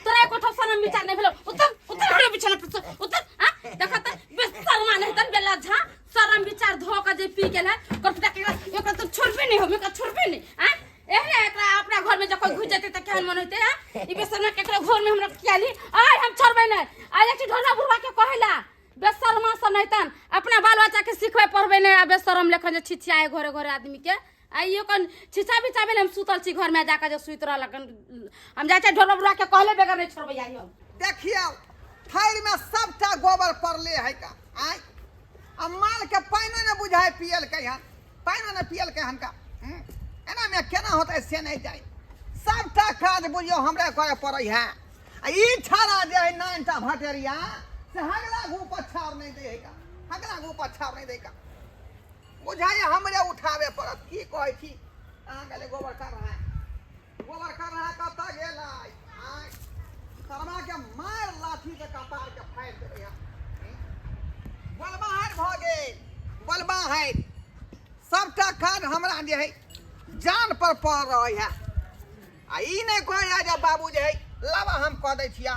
तोरा एको ठो शरम विचार नहीं भेलो। उतर उतर हमरा बिछाना पर से, उतर। आ देख त बेशर्मा नहीं तन बेला झा शरम विचार धो के जे पी गेल है ओकर पिता के एकरा तो छोड़बे नहीं हम, एकरा छोड़बे नहीं। आ एहने एकरा अपना घर में जब कोई घुस जेते त केहन मन होते। आ ई बेशर्मा के एकरा घर में हमरा कियाली आय हम छोड़बे नहीं। आ एक ढोला बुढ़वा के कहेला बेशर्मा सब नहीं तन अपना बाल बच्चा के सिखबे पढ़बे नहीं, आ बेशरम लेखन जे छिछियाए घरे घरे आदमी के। आ इहो कन छिछा बिछा भेल हम सुतल छी घर में जाके जे सुति रहल कन हम जाइ छै ढोलबा बुढ़वा के कहले बगैर नहीं छोड़बै आई हम। देखियौ थैर में सबटा गोबर पड़ले है का आय, आ माल के पानिओ ने बुझाय पियलकै हन, पानिओ ने पियलकै हन का। एना में केना होतै से नहीं जाय, सबटा काज बुझियौ हमरे करे पड़ै है। आ ई छाड़ा जे है नाइनटा भटेरिया से हगला घू पछाड़ नहीं दै है का, हगला घू पछाड़ नहीं दै का, बुझाइए हमरे उठावे पड़त। की कहै छी कहाँ गेलै गोबर कर रहा है, गोबर कर रहा है कतऽ गेलै? आँय शर्मा के मार लाठी के कपार के फाड़ि देबै हम। बलबाहर भऽ गेल, बलबाहर सबटा काज हमरा जे है जान पर पड़ रहै है। आ ई नहि कहै जे बाबू जे है लाबा हम कऽ दै छिया,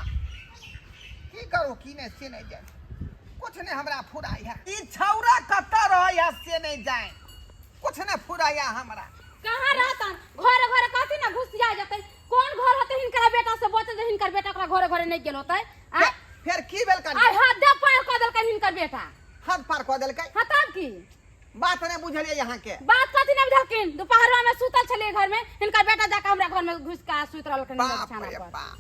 की करू की नहि से नहि जानि, कुछ नहि हमरा फुराइ है। ई छौड़ा कतऽ रहै है से नहि जानि, कुछ नहि फुराइ है हमरा। कहाँ रहतन घरे घरे कहती ना घुसिया जेतै, कोन घर होतै हिनकर बेटा से बचल जे हिनकर बेटा ओकरा घरे घरे नहि गेल होतै। आ फेर की भेल कनी? आइ हद पार कऽ देलकै हिनकर बेटा। हद पार कऽ देलकै? हाँ तब की बात नहि बुझलियै यहाँ के। बात कथी नहि बुझलखिन? दुपहरवा में सुतल छलियै घर में, हिनकर बेटा जाके हमरा घर में घुसि कऽ सुति रहलखिन बाप बिछाना रे पर। बाप,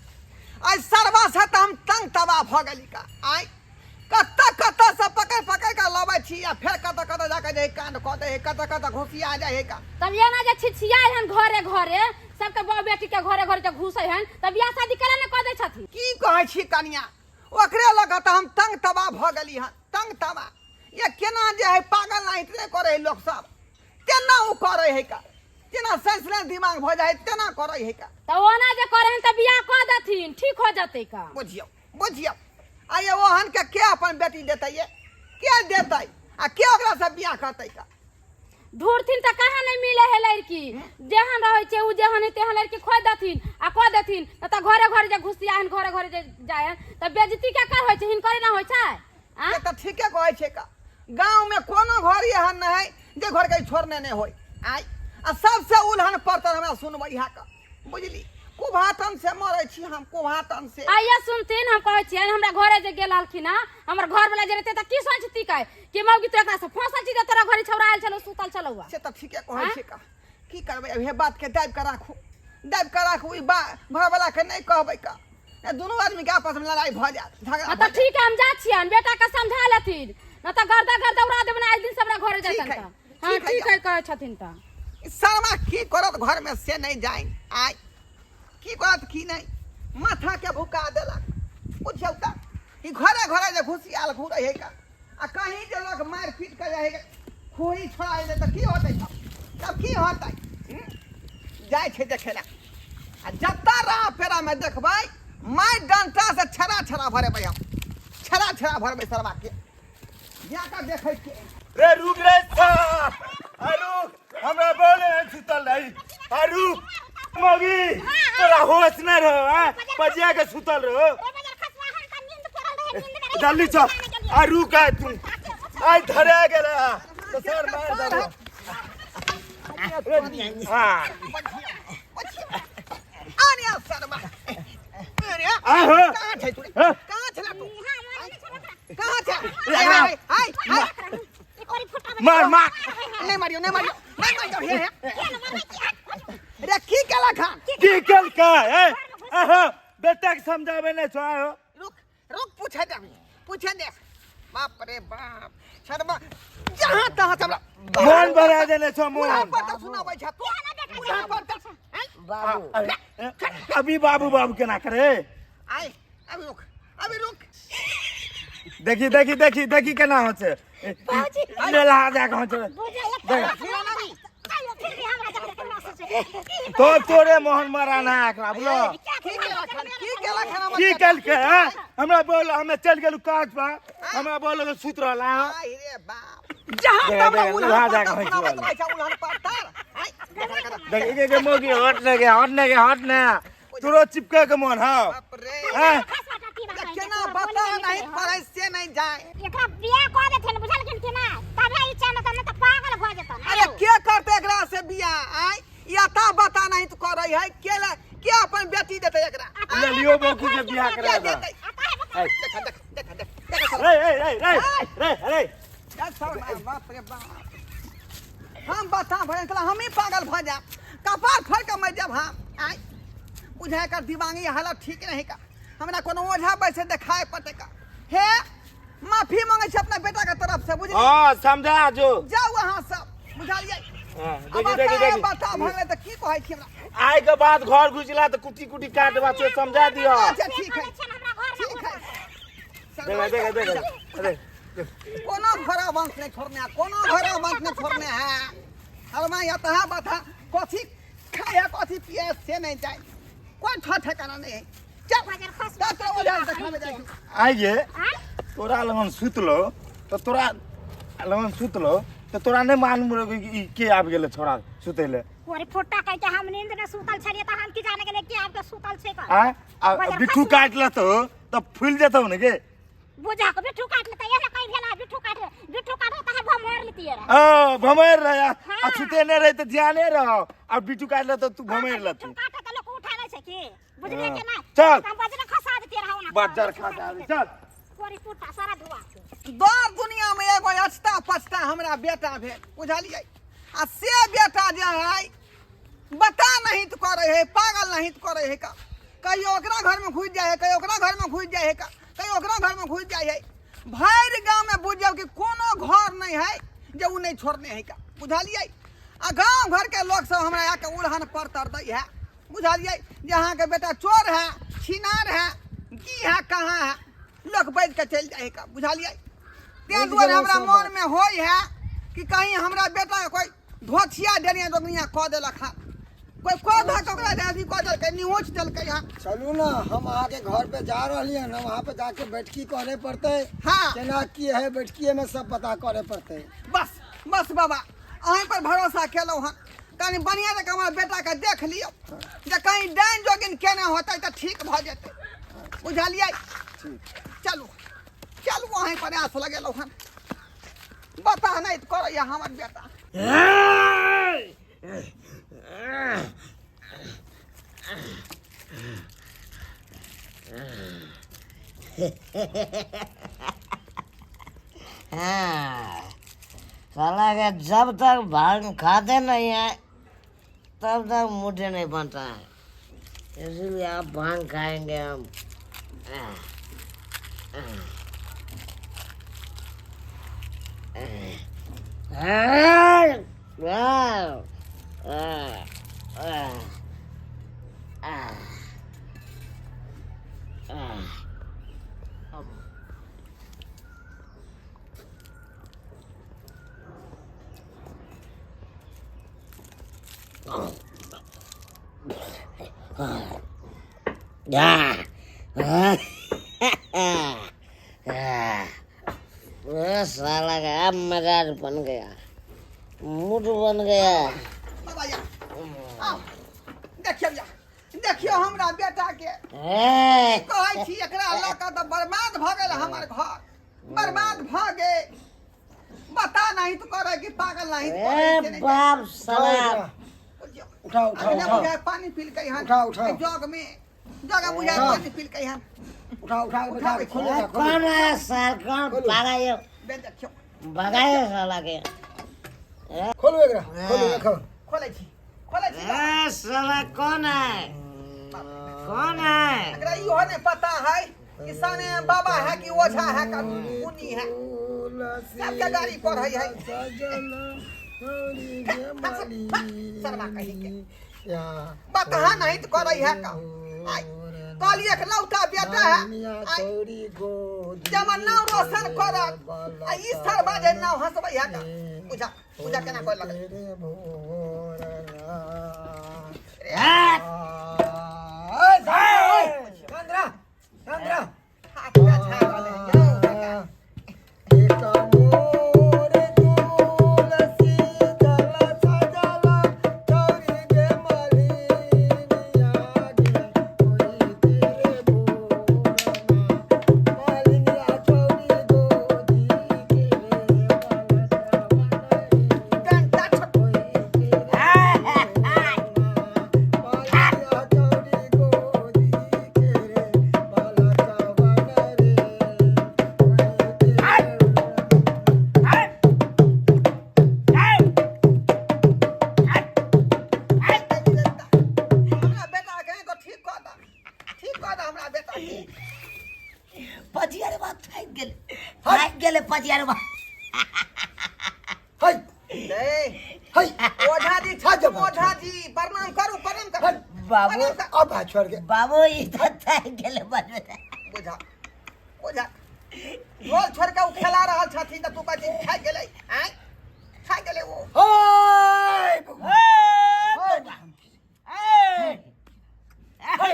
आइ सरवा से तऽ हम तंग तबाह भऽ गेली का। आइ कतऽ कतऽ से पकड़ पकड़ कऽ लबै छी आ फेर कतऽ कतऽ जाके जे कांड कऽ दै है, कतऽ कतऽ घुसिया जाइ है का। तब एना जे छिछियाइ हन घरे घरे सबके बहू बेटी के घरे घरे जे घुसै हन तब बियाह शादी केला नहि कऽ दै छथिन। की कहै छी कनिया, ओकरे लऽ कऽ तऽ हम तंग तबाह भऽ गेली हन, तंग तबाह। ये केना जे है पागल नहीं इतने करे है लोग सब, तेना उ करे है का, तेना सेंसलेस दिमाग भऽ जाइ है तेना करे है का। तऽ ओना जे करे हन तऽ बियाह कऽ देथिन, ठीक हो जतै का। बुझियौ बुझियौ, आ ये ओहन के के अपन बेटी देतै, ये के देतै आ के ओकरा से बियाह करतै का। ढूंढथिन तऽ कहाँ नहीं मिले है लड़की, जेहन रहै छै उ जेहन है तेहन लड़की खोज देथिन आ कऽ देथिन, नहि तऽ घरे घरे जे घुसिया हन घरे घरे जे जाइ हन तऽ बेजती केकर होइ छै? हिनकरे ना होइ छै? आ? से तऽ ठीके कहै छै का, गाँव में कोनो घर एहन नहीं है जे घर के छोड़ने नहीं होय। आय आ सबसे उलहन पड़तन हमरा सुनबै है का, बुझली कुभातन से मरै छी हम, कुभातन से। आइए सुनथिन, हम कहै छियनि हमरा घरे जे गेल हलखिन हँ, हमर घर वाला जे रहतै तऽ की सोचती कै कि मौगी तू एकरा से फंसल छी जे तोरा घरे छौड़ा आयल छलौ सुतल छलौ। से तऽ ठीके कहै छै का, की करबै अब हे बात के दाबि कऽ राखू, दाबि कऽ राखू, ई बा घर वाला के नहीं कहबै का, नहीं दुनू आदमी के आपस में लड़ाई भऽ जायत, झगड़ा हाँ भऽ तऽ ठीक है, हम जा छियनि बेटा के समझा लेथिन, न तऽ गर्दा गर्दा उड़ा देबनि आइ दिन से हमरा घरे ठीक जेतनि है, तऽ। हाँ ठीक है, ठीक है कहै छथिन तऽ। ई शर्मा की करत घर में से नहीं जानि, आइ की करत की नहीं, माथा के भुका देलक बुझियौ तऽ। ई घरे घरे जे घुसियाल घुरै है का, आ कहीं जे लोक मारि पीट कऽ जाइ है खोही छोड़ा जेतै तऽ की होतै तब, तब की होतै? जाइ छै देखै लए आ जतऽ राह पेरा में देखबै मारि डंटा से छड़ा छड़ा भरेबै हम, छड़ा छड़ा भरबै सरवा के, जाकऽ देखै छियै। रे रुक रे आ रुक, हमरा बोले है सुतल रही, आ रुक मगी तोरा होश नहीं रहो, हैं पजिया के सुतल रहो, जल्दी चल आ रुक आ तू आई धरे गेले तो सर मार देबो। हां आने सरवा, अरे आ हो कहाँ छै तू? हाँ? कहाँ छला तू? कहाँ छै? हाय हाय हाय, मार मार, नहीं मारियो नहीं मारियो नहीं मारियो, हे हे रे की केला खान, की केलका ए आहो बेटा के समझावे नहीं छो, आहो रुक रुक, पूछे दे पूछे दे, बाप रे बाप शर्मा जहाँ तहाँ चला मन भरा देने छो पूरा मन पर तक सुनाबै छ तू, पूरा पर तक बाबू अभी बाबू बाबू केना करे। आय अभी रुक अभी रुक, देखी देखी देखी देखी केना हो छै, लेला जा के हो छै, तो तोरे मोहन मराना है एकरा बुझलो। की केला खान, की केला खाना? की केलकै हैं? हमरा बोल, हमे चलि गेलु काज पर, हमरा बोल के सुति रहल है। आय रे बाप, जहाँ देख, तब देख, उलहन उहाँ पर जाके तक होइ छै सुनाबैत वाला। रहै छै उलहन पर तर। आय। देख एक एक मौगी हट ने गे, हट ने गे, हट ने। तोरो चिपके के मन हौ। बाप रे। हैं? केना बता नहीं पड़े से नहीं जाए। एकरा बियाह कऽ देथिन बुझलखिन कि नहि, तबे ई चैन होतन, नहि तऽ पागल भऽ जेतन। अरे के करते एकरा से बियाह? आय यता बता नहीं तो करे है के ला के अपन बेटी देते एकरा? ले लियो बौकी के बियाह के करा दे। देते? देख देख देख देख देख। रे रे रे रे रे रे। चल छोड़, बाप रे बाप, हम बता भरे साला हम ही पागल भ जाब, कपार फड़ के मर जाब हम। आय बुझाय कर दिमागी हालत ठीक नहीं का, हमरा कोनो ओझा बैसे देखाए पड़ते का। हे माफी मांगे छी अपना बेटा के तरफ से, बुझली? हां समझा जो। जाओ अहाँ सब, बुझलियै? हां अब देखी देखी देखी। बता भगले त की कहै छी हमरा? आय के बाद घर घुसला त कुटी कुटी काटबा से समझा दियो। अच्छा ठीक है, ठीक है। देख देख देख अरे कोनो घरा वंश नहीं छोड़ने है, कोनो घरा वंश नहीं छोड़ने है। हरमा या तहा बता कथी खाए है कथी पिए से नहीं जाए, कोई ठा ठिकाना नहीं है। चल चल तोरा ओझा देखाबे जाइ छी। आइ गे तोरा लगन सुतलो त तोरा लगन सुतलो त तोरा नहीं मालूम रहो कि ई के आबि गेलै छोरा सुतै ले। ओरे फोटा कह के हम नींद में सुतल छलियै त हम की जाने गेलै कि आब के सुतल छै कर। आय आ बिट्ठू काटि लेतौ त फुलि जेतौ ने गे। बुझा के बिट्ठू काट लेतै एना कहि भेला बिट्ठू काट, बिट्ठू काट त हम भमोर लेतियै रहे। ओ भमैर रहे आ सुते ने रहे त ध्याने रहो, आ बिट्ठू काटि लेतौ तू भमैर लेतू। बिट्ठू काट त लोक उठा लै छै की, बुझलियै कि नहि? चल। हम बजरा खसा देतियै रहे ओना। बजर खसा दे, चल। कोरी पुट्टा सारा धुआ के। दर दुनिया में एगो अचता पचता हमरा बेटा भेल, बुझलियै? आ से बेटा जे है बता नहीं तो करे है, पागल नहीं तो करे है का। कहियो ओकरा घर में घुस जाए है, कहियो ओकरा घर में घुस जाए है का, कहियो ओकरा घर में घुस जाए है। भरि गाँव में बुझ जाओ कि कोनो घर नहीं है जे उ नहीं छोड़ने है का, बुझलियै? आ गाँव घर के लोग सब हमरा आके उड़हन पर तर दै है, बुझलियै? जे अहाँके बेटा चोर है, छिनार है, की है कहाँ है, लोग बैठ के चलि जाइ है का, बुझलियै? ताहि दुआरे हमरा मन में होइ है कि कहीं हमरा बेटा के कोई धोछिया डेनिया दोगनिया कऽ देलक हँ, कोई कऽ धऽ के ओकरा अथी कऽ देलकै, निहोच देलकै हँ। चलू ना, हम अहाँके घर पे जा रहलियै हन, वहाँ पे जाके बैठकी करे पड़तै। हाँ। केना की है बैठकीये में सब पता करे पड़तै। बस बस बाबा, अहीं पर भरोसा केलहुँ हँ, कनि बढ़िआँ जकाँ हमरा बेटाके देख लियौ जे कहीं डाइन जोगिन केने होतै तऽ ठीक भऽ जेतै, बुझलियै? चलू चलू, अहीं पर आस लगेलहुँ हन। बता नहि करैया हमर बेटा। हाँ, साला के जब तक भांग खाते नहीं है तब तक मुझे नहीं बनता है, इसलिए आप भांग खाएंगे हम। साला का अब मजाज बन गया, मूड बन गया। बाबा या आओ देखियौ या देखियौ हमरा बेटा के कहै छी एकरा लऽ कऽ तऽ बर्बाद भऽ गेल हमर घर, बर्बाद भऽ गेल। बता नहीं तो करे कि पागल नहीं तो करे ए बाप साला, उठाओ उठाओ अखने उठाओ। बुझाय पानी पीलकै हन। उठाओ, उठाओ। जग में जग में बुझाय उठाओ। पानी पीलकै हन। उठाओ उठाओ उठाओ, खोलो ए, कौन है साल, कौन भगायो? बे देखियौ। भगायो साला के। खोलो एकरा, खोलो रखो। खोलै छी, खोलै छी। ए साला कौन है, कौन है? एकरा इहो नहीं पता है कि साने बाबा है कि ओझा है का मुनि है, सबके गाड़ी पर है है। शर्मा कही के बतहा नहीं तो करे है का। आई कहलिए एक लौटा बेटा है, आई जब नाव रोशन करत आ ई सरबा जे नाव हंसबै है का। बुझा बुझा केना करे लगल। हाथ पे झाड़ रहलै है, यौ काका। गेले पजियारवा। है। ए, है। ओझा जी, हाँ, जब ओझा जी प्रणाम करू, प्रणाम करू। बाबू। प्रणाम करू। अब हाथ छोड़ के। बाबू ई तो थाकि गेले बजबे। बुझा ओझा ढोल छोड़ के उ खेला रहल छथिन त तू कहै छी थाकि गेलै। आँय थाकि गेलै ओ। है।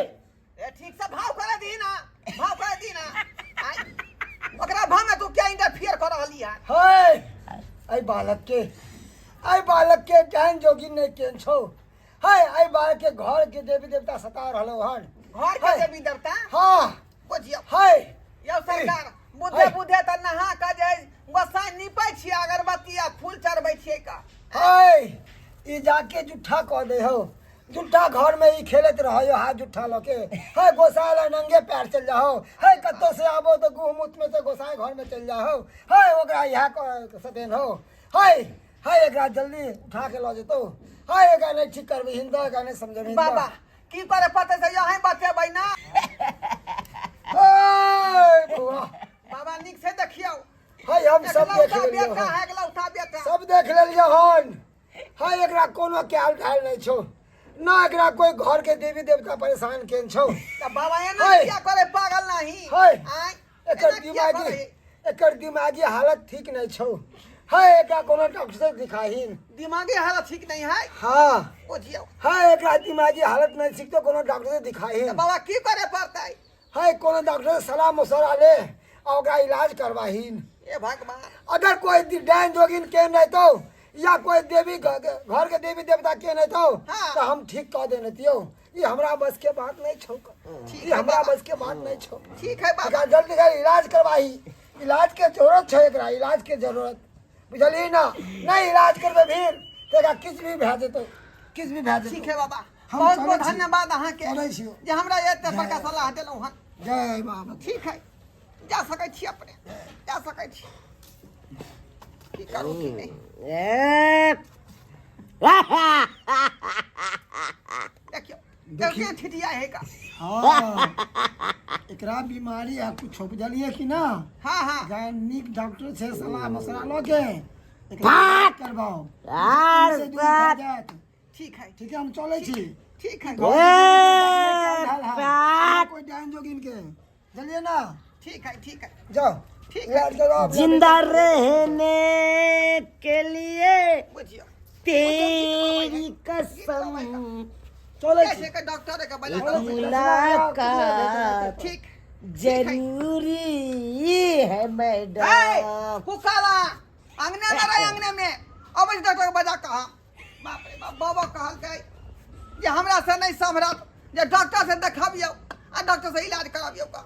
ए ठीक से भाव करे दी ना, भाव करे दी ना। आँय ओकरा भाव में तू क्या इंटरफियर कर रहली है? है। ऐ बालक के, ऐ बालक के डाइन जोगिन नहीं केन छौ। है, ऐ बालक के घर के देवी देवता सता रहलो हन। घर के है। देवी देवता? हाँ। बुझियौ। है। यौ सरकार, बुधे है। बुधे त नहा के जे गोसाई नीपै छियै, अगरबत्ती आ फूल चढ़बै छियै का। है, ई जाके जुट्ठा कह दे हो, जुट्ठा घर में ई खेलत रहो हाथ जुट्ठा लके। है, गोसाई ला नंगे पैर चल जाओ। है, कत्तो से आबो तो गुह मुत में से गोसाई घर में चल जाओ। है, ओकरा यहाँ सतेन हो। है, है, एकरा जल्दी उठा के ल जेतो। है, एकरा नहीं ठीक करबी हिंदा, एकरा नहीं समझबी हिंदा। बाबा की करे पते से यहीं बतेबै ना। है, बउआ। बाबा नीक से देखियौ। है, हम सब देख एकलौता लेलियौ बेटा हन। है, एकलौता बेटा। सब देख लेलियौ हन। है, एकरा कोनो क्याल ढाल नहीं छौ ना, एकरा कोई घर के देवी देवता परेशान केन छौ। त बाबा एना है। किया करे पागल नहीं? है। आँय, एकर एना किया दिमागी, करे? एकर दिमागी हालत ठीक नहीं छौ। है, एकरा कोनो डॉक्टर से दिखाहीन। दिमागी हालत ठीक नहीं है? हाँ। बुझियौ। है, एकरा दिमागी हालत नहीं ठीक तो कोनो डॉक्टर से दिखाहीन। त बाबा की करे पड़तै? है, कोनो डॉक्टर से सलाह मशवरा ले आ ओकरा इलाज करवाहीन। ए भगवान। अगर कोई डाइन जोगिन के नहीं तो या कोई देवी घर के देवी देवता के नहीं तो, हाँ। तो हम ठीक कह देने तियो। ये हमरा बस के बात नहीं छौ। ठीक ये है हमरा बाबा। बस के बात नहीं छौ। ठीक है बाबा। एकरा जल्दी से इलाज करवाही, इलाज के जरूरत छौ एकरा, इलाज के जरूरत बुझलियै ना। नहीं इलाज करबे फिर तो एकरा किछु भी भए जेतौ, किछु भी भए जेतौ। ठीक है बाबा, हम बहुत चलै बहुत छी। धन्यवाद अहाँ के चलै छी। जे हमरा एते बड़का सलाह देलहुँ हन। जय बाबा। ठीक है, जा सकै छी अपने, जा सकै छी। की करू की नहीं। ए देखियौ, देखियौ ठिठिया है का। हाँ, एकरा बीमारी है कुछ बुझलियै कि ना? हाँ, हाँ। जा नीक डॉक्टर से सलाह मशवरा लऽ के एकरा इलाज करवाओ। आर से दूर भऽ जायत। ठीक है। ठीक है, हम चलै छी। ठीक है। कोई डाइन जोगिन के चलिए ना। ठीक है, ठीक है। जाओ। ठीक है। इलाज करवाओ। जिंदा रहने के लिए बुझियौ। तेरी कसम। चलै छी। कैसे के डॉक्टर के बजा एक करू। मुलाकात ठीक। जरूरी है मैडम। ए, कुकाला अंगने में रहे, अंगने में अबै छै डॉक्टर के बजा कहा। बाप रे बाप, बाबा कहलकै जे हमरा से नहीं सम्हरत, जे डॉक्टर से देखाबियौ आ डॉक्टर से इलाज कराबियौ का।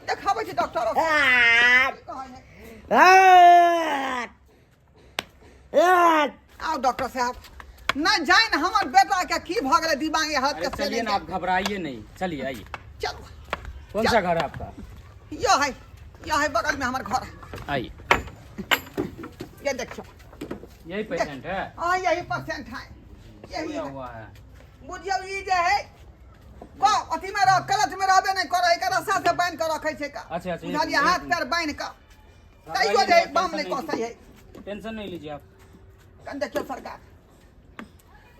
देखाबै छै डॉक्टर। आओ डॉक्टर साहब, ना जान हमर बेटा के की भ गेलै दिमागी हालत के। अरे चलिए ना, आप घबराइए नहीं, चलिए आइए। चलो। कौन सा घर है आपका? यह है, यह है बगल में हमार घर है। आइए। ये देखियो। यही पेशेंट है? हाँ, यही पेशेंट है, यही सोया है। हुआ है। बुझियौ ई जे है को अथी में रह, कलच में रहबे नहीं करे, एकर रस्सा से बान्हि के रखै छै का। अच्छा, अच्छा, बुझलियै, एक हाथ मिनट। पैर बान्हि के तैयो जे टेंशन बम नहीं नहीं कसै है। टेंशन नहीं लीजिए आप। कन देखियौ सरकार,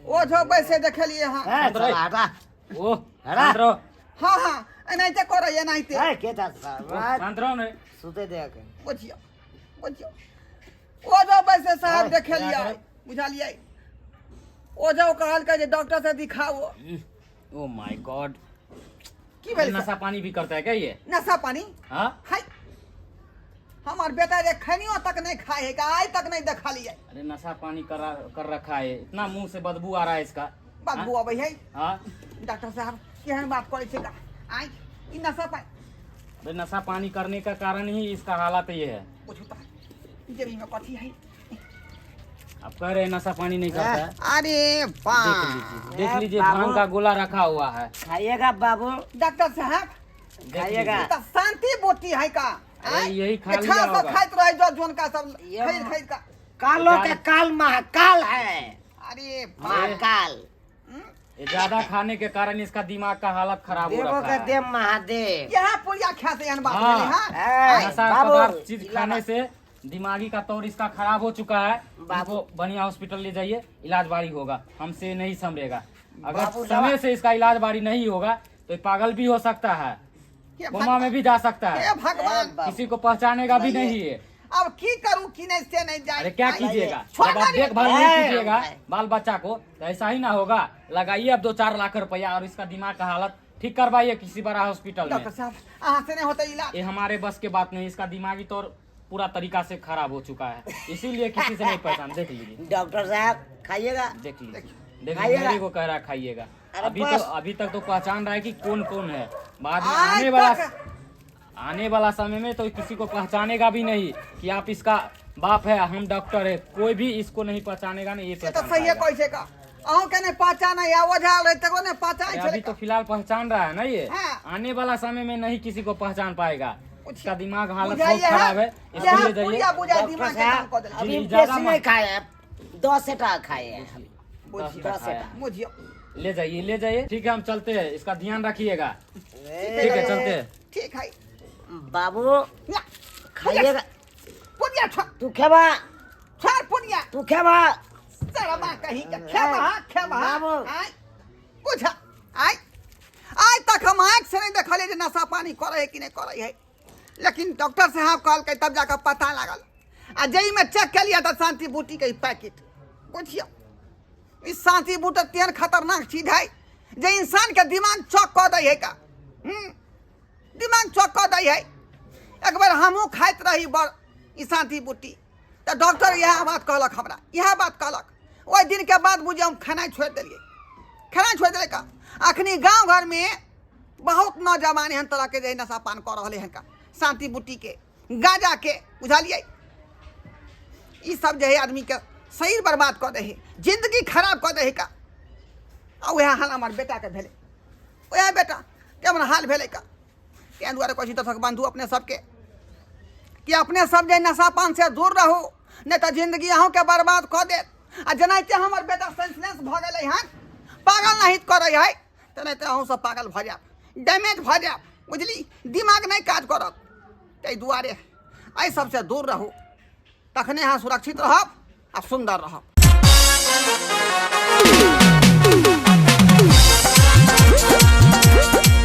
ओ जो बैसे देखलियै हँ। ए, चल हटा। ओ, हटा। शांत रहो। हाँ, हाँ, एनाहिते करै, एनाहिते। ए, के था ओ, साला? शांत रहो ना। सुते दे के। बुझियौ, बुझियौ, ओ जो बैसे साहब ए, देखलियै, क्या बुझलियै, ओ जो कहलकै जे डॉक्टर से दिखाओ। ओ my God. की भेल? नशा पानी भी करता है क्या ये? नशा पानी? हाँ? हाय, हमर बेटा जे खनियो तक नहीं खाए है, आइ तक नहीं देखलियै। अरे नशा पानी कर रखा है, इतना मुंह से बदबू आ रहा है इसका। बदबू अबै है? हाँ? डॉक्टर साहब केहन बात करै छै का? आइ ई नशा पानी। अरे नशा पानी करने का कारण ही इसका हालत ये है। बुझू त जेबी में कथी है? आप कह रहे हैं नशा पानी नहीं करता है। अरे देख बा लीजिए, देख लीजिए, बाबू। भांग का गोला रखा हुआ है। खाइएगा बाबू? डॉक्टर साहब देख खाइएगा। लीजिए। त शांति बोटी है का? अरे आँय? यही खा ये लिया छाछ सब होगा। खाइत रहे जो जोन का सब ये खरीद खरीद का। कालों के काल महाकाल है। अरे महाकाल। ये ज्यादा खाने के कारण इसका दिमाग का हालत खराब हो देवो रखा के है। देव महादेव। यहाँ पुड़िया खा से एहन बात हाँ। भेलै हँ। ए, नशा बाबू, पदार्थ चीज खाने से दिमागी का तौर इसका खराब हो चुका है। बाबू। इनको बढ़िया हॉस्पिटल ले जाइए, इलाज बारी होगा, हमसे नहीं संभलेगा। अगर बाबू, समय से इसका इलाज बारी नहीं होगा तो ये पागल भी हो सकता है, हे कोमा में भी जा सकता हे है, भगवान, बाबू। किसी को पहचानेगा भी नहीं है। अब की करूं की नहीं से नहीं जाए। अरे क्या कीजिएगा छोड़ जब आप दे। देखभाल नहीं ए, कीजिएगा भाई। बाल बच्चा को तो ऐसा ही ना होगा। लगाइए अब 2-4 लाख रुपया और इसका दिमाग का हालत ठीक करवाइए किसी बड़ा हॉस्पिटल में। डॉक्टर साहब, अहाँ से नहीं होता इलाज। ये हमारे बस के बात नहीं, इसका दिमागी तौर पूरा तरीका से खराब हो चुका है, इसीलिए किसी से नहीं पहचान। देख लीजिए डॉक्टर साहब, खाइएगा। देख लीजिए, देख खाइएगा। मेरे को कह रहा है खाइएगा। अरे अभी तो बस। अभी तक तो पहचान रहा है कि कौन कौन है, बाद में आज आने वाला तक- आने वाला समय में तो किसी को पहचानेगा भी नहीं कि आप इसका बाप है, हम डॉक्टर है, कोई भी इसको नहीं पहचानेगा। नहीं ये से तऽ पहचान सहिए पाएगा। कहै छै का अहूँ के नहीं पहचान है, ओझा रहै तकरो नहीं पहचान अरे छलै। अभी तो फिलहाल पहचान रहा है ना ये, हाँ। आने वाला समय में नहीं किसी को पहचान पाएगा। इसका दिमाग हालत बुझाइए बहुत खराब है, इसको यहाँ ले जाइए। पुड़िया बुझाइ डॉक्टर दिमाग के काम साहब, कऽ देलक। अभी जी, ज्यादा बेसी मत- नहीं खाए हैं, 10 टाका खाए हैं। 10 टा दस खाया। टा। बुझियौ। ले जाइए, ले जाइए। ठीक है, हम चलते हैं, इसका ध्यान रखिएगा। ठीक है, चलते हैं। ठीक है। बाबू, ना, खाइएगा। पुड़िया छोड़। तू खेबा। छोड़ पुड़िया। तू खेबा। शर्मा कहीं के खेबा खेबा। बाबू। आय बुझ, आय आइ तक हम आँखि से नहीं देखलियै जे नशा पानी करै है कि नहि करै है, लेकिन डॉक्टर साहब कहलकै तब जाकऽ पता लागल। आ जाहिमे चेक केलियै तऽ शान्ति बूटीके ई पैकेट। बुझियौ, ई शान्ति बूटी तेहन खतरनाक चीज है जे इंसानके दिमाग चौक कऽ दै है का। दिमाग चौक कऽ दै है। एक बेर हमहूँ खाइत रही बड़ ई शान्ति बूटी, तऽ डॉक्टर इएह बात कहलक हमरा, इएह बात कहलक। ओहि दिनके बाद बुझियौ हम खेनाइ छोड़ि देलियै, खेनाइ छोड़ि देलियै का। अखनी गाँव घरमे बहुत नौजवान एहन तरहके जे नशा पान कऽ रहलै हन का, शान्ति बूटीके, गाँजाके, बुझलियै। ई सब जे है आदमीके शरीर बर्बाद कऽ दै है, जिन्दगी खराब कऽ दै है का। आ उएह हाल हमर बेटाके भेलै, उएह बेटाके हमर हाल भेलै का। ताहि दुआरे कहै छी दर्शक बन्धु अपने सबके कि अपने सब जे नशा पान से दूर रहू, नहि तऽ जिन्दगी अहूँके बर्बाद कऽ देत। आ जेनाहिते हमर बेटा सेंसलेस भऽ गेलै हन, पागल नहीं करै है, तेनाहिते अहूँ सब पागल भऽ जायब, डैमेज भऽ जायब, बुझली, दिमाग नहि काज करत। ताहि दुआरे एहि सबसँ दूर रहू, तखने अहाँ सुरक्षित रहब आ सुन्दर रहब।